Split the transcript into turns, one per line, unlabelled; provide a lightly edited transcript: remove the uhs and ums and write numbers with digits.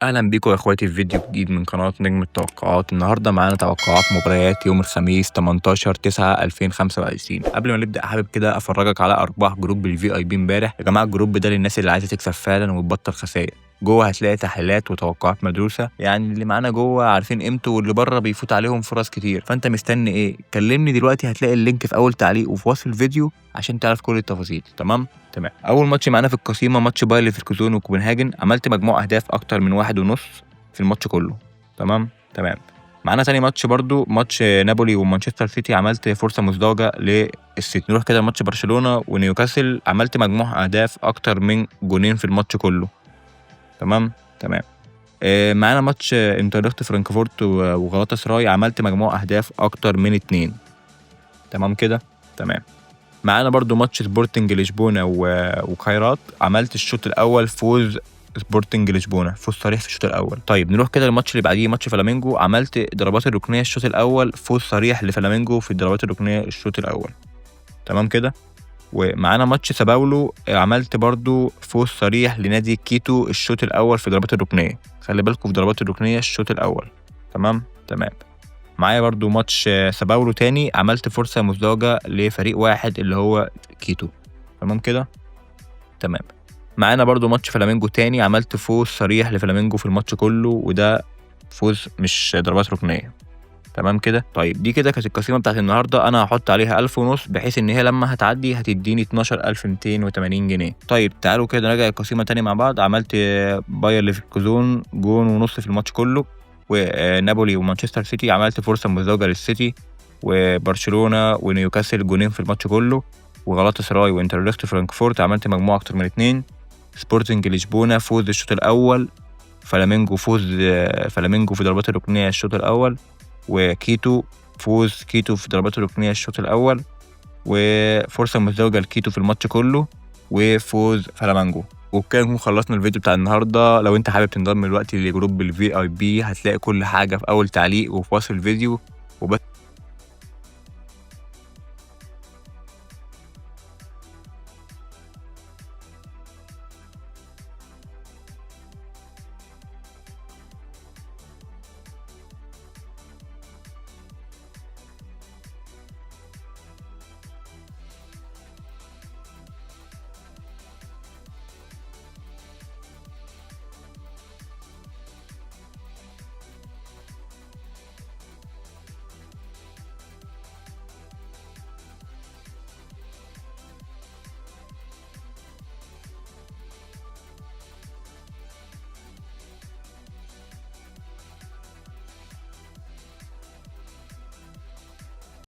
اهلا بيكم يا اخواتي في فيديو جديد من قناة نجم التوقعات. النهارده معانا توقعات مباريات يوم الخميس 18/9/2025. قبل ما نبدا حابب كده افرجك على ارباح group ال VIP امبارح. يا جماعة ال group ده للناس اللي عايزه تكسب فعلا وتبطل خسائر. جوه هتلاقي تحليلات وتوقعات مدروسة، يعني اللي معانا جوه عارفين قيمته واللي بره بيفوت عليهم فرص كتير. فانت مستني ايه؟ كلمني دلوقتي، هتلاقي ال link في اول تعليق وفي وصف الفيديو عشان تعرف كل التفاصيل. تمام تمام. اول ماتش معانا في القسيمه ماتش باير ليفركوزن وكوبنهاجن، عملت مجموع اهداف اكتر من 1.5 في الماتش كله. تمام تمام. معانا تاني ماتش برضو ماتش نابولي ومانشستر سيتي، عملت فرصة مزدوجة للسيتي. نروح كده ماتش برشلونة ونيوكاسل، عملت مجموع اهداف اكتر من جونين في الماتش كله. تمام تمام. معانا ماتش انترخت فرانكفورت وغلطة سراي، عملت مجموع اهداف اكتر من 2. تمام كده تمام. معانا برضو ماتش سبورتنج لشبونه وخيرات، عملت الشوط الاول فوز سبورتنج لشبونه، فوز صريح في الشوط الاول. طيب نروح كده للماتش اللي بعديه ماتش فلامينجو، عملت ضربات الركنيه الشوط الاول، فوز صريح لفلامينجو في الضربات الركنيه الشوط الاول. تمام كده. ومعانا ماتش ساباولو، عملت برضو فوز صريح لنادي كيتو الشوط الاول في ضربات الركنيه. خلي بالكم في ضربات الركنيه الشوط الاول. تمام تمام. معايا برضو ماتش ساباولو تاني، عملت فرصة مزدوجة لفريق واحد اللي هو كيتو. تمام كده تمام. معانا برضو ماتش فلامينجو تاني، عملت فوز صريح لفلامينجو في الماتش كله، وده فوز مش ضربات ركنية. تمام كده. طيب دي كده كانت القسيمة بتاعت النهاردة، أنا هحط عليها 1500 بحيث إن هي لما هتعدي هتديني 12280 جنيه. طيب تعالوا كده نراجع القسيمة تاني مع بعض. عملت باير ليفركوزن 1.5 جون في الماتش كله، ونابولي ومانشستر سيتي عملت فرصة مزدوجة للسيتي، وبرشلونة ونيوكاسل جونين في الماتش كله، وغلطة سراي وانترلخت فرانكفورت عملت مجموعة أكتر من 2، سبورتنج لشبونة فوز الشوط الأول، فلامينجو فوز فلامينجو في ضربات الركنية الشوط الأول، وكيتو فوز كيتو في ضربات الركنية الشوط الأول، وفرصة مزدوجة لكيتو في الماتش كله، وفوز فلامينجو. وبكده نكون خلصنا الفيديو بتاع النهارده. لو انت حابب تنضم دلوقتي ل group ال VIP هتلاقي كل حاجة في اول تعليق وفي وصف الفيديو. وبس.